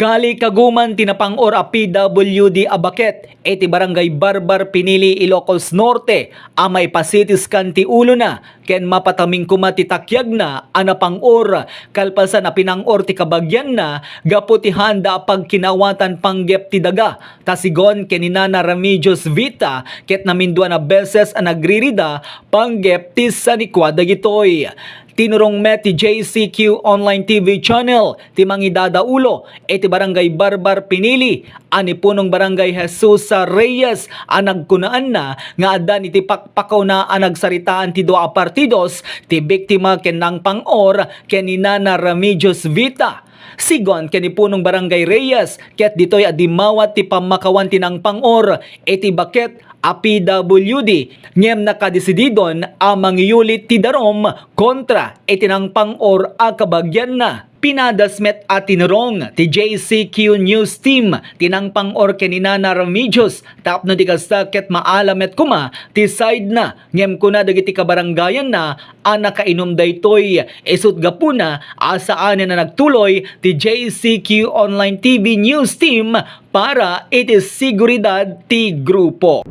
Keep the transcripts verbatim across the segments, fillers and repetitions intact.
Kalikaguman ti napang-or a P W D a baket iti Barangay Barbar Pinili, Ilocos Norte a maipa-C T scan ti ulona ken mapataming koma ti takiagna a napang-or kalpasan a pinang-or ti kabagianna gapu ti haanda a pagkinawatan panggep ti daga. Ta sigon ken ni Nana Remedios Vita ket namindua a beses a nagririda panggep ti sanikua dagitoy. Tinurong met ti J C Q Online T V Channel ti mangidadaulo iti Barangay Barbar Pinili a ni Punong Barangay Jesusa Reyes a nagkunaanna nga addan iti pakpakauna a nagsaritaan ti dua a partidos, ti biktima ken nangpang-or ken ni Nana Remedios Vita. Sigon ken ni Punong Barangay Reyes, ket ditoy a dimmawat ti pammakawan ti nangpang-or iti baket a P W D, ngem nakadesididon a mangiyulit ti darum kontra iti nangpang-or a kabagianna. Pinadas met a tinurong ti J C Q News Team ti nangpang-or ken ni Nana Remedios tapno di kasta ket maala met koma ti side na, ngem kuna dagiti kabarangayanna a nakainum daytoy, isut gapuna a saanen a nagtuloy ti J C Q Online T V News Team para iti seguridad ti grupo.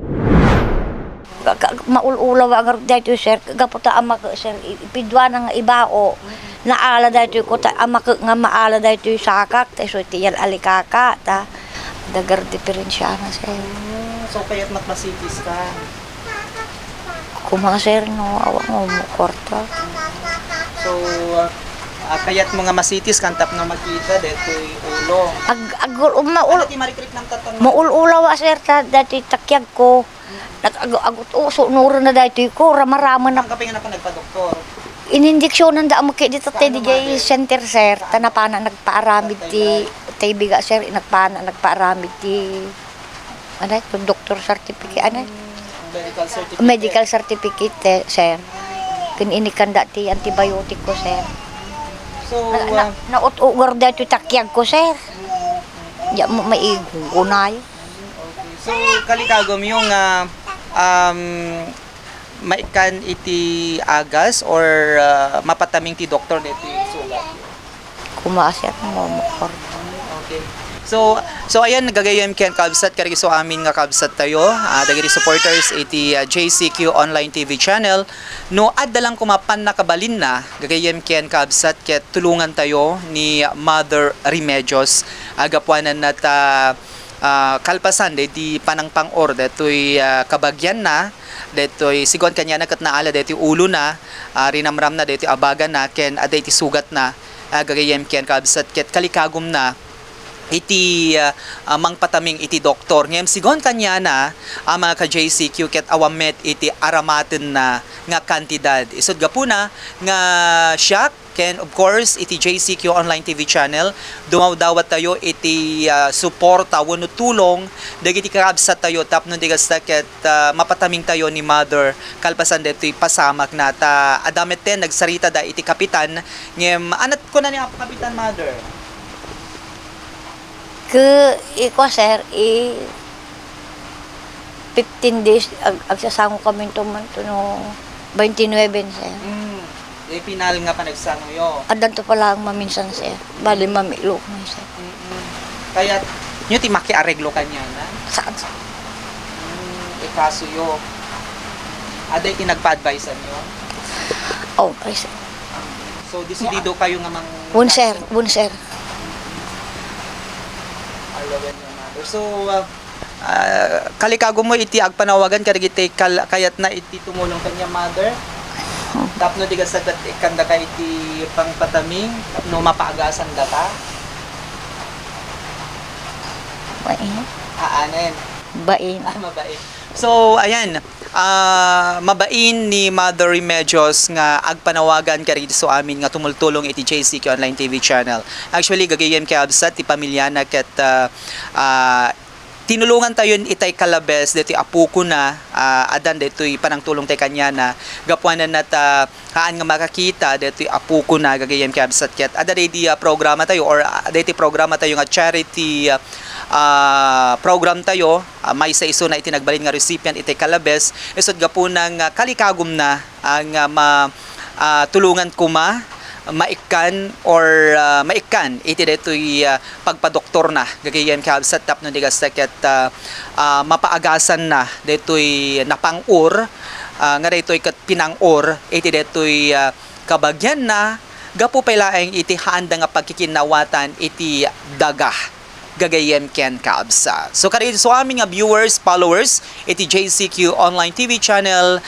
Ka-, ka-, maul-ulaw nga daytoy, sir, gapu ta amak, sir, i-, ipiduana nga ibao. Naala daytoy ko ta amak nga maala daytoy sakak, ta isu ti yan alikaka, ta dagar diferensiana, sir. Mm, so, kayat mat ma-C T scan? Kuma, sir, no, awa nga umukwarta. So, ah, ah, kayat mo nga ma-C T scan tapno makita daytoy ulo. Ag-, agul-, maul-, Ano ti marikrik ng tatang? Maul-ulaw, sir, ta daytoy takiag ko. Nag-, ag-, agut-, o, sunuren na daytoy ko, rama-rama na. Ang kapingan ako nagpadoktor. Ininjeksionan da amak ket dita Sa tay ano, di jay mother? Center, sir. Sa Ta ano? napana nagpaaramid Sa ti, Thailand? tay biga, sir, nagpana nagpaaramid ti, ano, ti doctor certificate, ano? Medical certificate. Medical certificate, eh, sir. Ken inikanda ti antibiotic ko, sir. So, Na, na, ah, naut-ugar daytoy takiag ko, sir. Ya, ma-, maigugunay. Okay. So, kalikagum yung, ah, um, maikan iti agas or, ah, mapataming ti doktor deti sugat? Kuma, sir, mamukor. Okay. So, so ayan, gagayyem ken kabsat, kadagiti amin nga kabsat tayo, ah, dagiti supporters iti, ah, J C Q Online T V channel. No, adda lang koma pannakabalinna, gagayyem ken kabsat, ket tulongan tayo ni Mother Remedios. Agapuanan na ta, ah, kalpasan daydi panangpang-or daytoy, ah, kabagianna, daytoy sigon kaniana ket naala daytoy ulona, ah, rinamramna daytoy abagana ken adda iti sugatna, ah, gagayyem ken kabsat ket kalikagumna iti, ah, ah, mangpataming iti doktor. Ngem sigon kaniana, ah, mga ka-J C Q ket awan met iti aramatenna nga kantidad. Isut gapuna nga siak ken, of course, iti J C Q Online T V channel, dumawdawat tayo iti, ah, suporta wenno tulong dagiti kakabsat tayo tapno di kasta ket, ah, mapataming tayo ni Mother kalpasan daytoy pasamakna. Ta adda metten nagsarita da iti kapitan, ngem anat kuna ni Apo Kapitan, Mother? Ke, iko, sir, i fifteen days, ag-, agsasango kami to man to no twenty-nine, sir. Mm. Eh, pinal nga panagsangoyo. Addan to pala ang maminsan, sir. Bali, mamilo kami, sir. Mm-mm. Kaya, nyo ti makiareglo kaniana? Saan, sir? Mm, ikaso yo. Adda iti nagpa-advise nyo? Oh, ay, sir. So, desidido kayo nga mang- Wun, sir. Wun, sir. Alawen nga mother. So, ah, ah, kalikagum mo iti agpanawagan kadagiti kal-, kayatna iti tumulong kaniana, mother? Tapno di ka sagad ikanda ka iti pangpataming, tapno mapaagasan da ka? Bain. Aanen. Bain. Ah, mabain. So, ayan. Ah, mabain ni Mother Remedios nga agpanawagan kadagiti amin nga tumultulong iti J C Q Online T V channel. Actually, gagayyem ket kabsat ti pamilyana ket, ah, ah, tinulongan tayon itay kalabes daytoy apokona, ah, addan daytoy panangtulong tay kaniana, gapuanan ta haan nga makakita daytoy apokona gagayyem ket kabsat ket adda daydi, ah, programa tayo or, ah, daytoy programa tayo nga charity, ah, ah, program tayo, ah, maysa isuna iti nagbalin nga recipient iti kalabes, isut gapuna nga kalikagumna, ah, nga ma-, ah, tulongan koma, maikkan or, ah, maikkan iti daytoy, ah, pagpadoktorna gagayyem, kabsat, tapno di kasta ket, ah, ah, mapaagasanna daytoy napang-or, ah, nga daytoy ket pinang-or iti daytoy, ah, kabagianna, gapu pay laeng iti haanda nga pagkikinnawatan iti daga gagayyem ken kabsat. So, kadagiti so amin nga viewers, followers iti J C Q Online T V channel,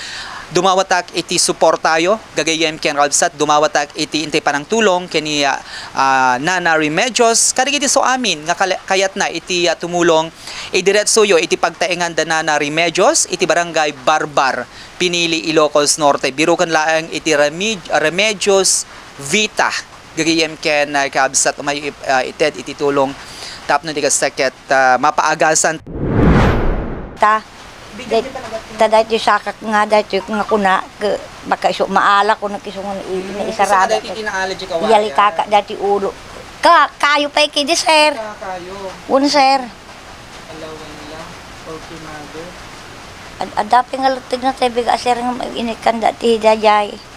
dumawatak iti suportayo gagayyem ken kabsat, dumawatak iti intay panangtulong ken ni, ah, ah, Nana Remedios. Kadagiti so amin nga kala-, kayatna iti, ah, tumulong, idiretsoyo iti pagtaengan da Nana Remedios iti Barangay Barbar, Pinili, Ilocos Norte. Biruken laeng iti Remi-, Remedios Vita gagayyem ken, ah, kabsat, umayo ip-, ah, ited iti tulong tapno di kasta ket, ah, mapaagasan. Ta, day-, ta daytoy sakak nga, daytoy nga kuna, ke, baka isu maala ko na kisungan i-, Mm, naisarada. Isa ka daytoy tinaala di kawaya. Iyali kaka daytoy ulo. Ka, kayo pay kidi, sir. Kakayo. Wen, sir. Alawan lang, Fortunado. Ad-, adda pay nga luteg na tayo, biga, sir, nga inikkan dati dayjay.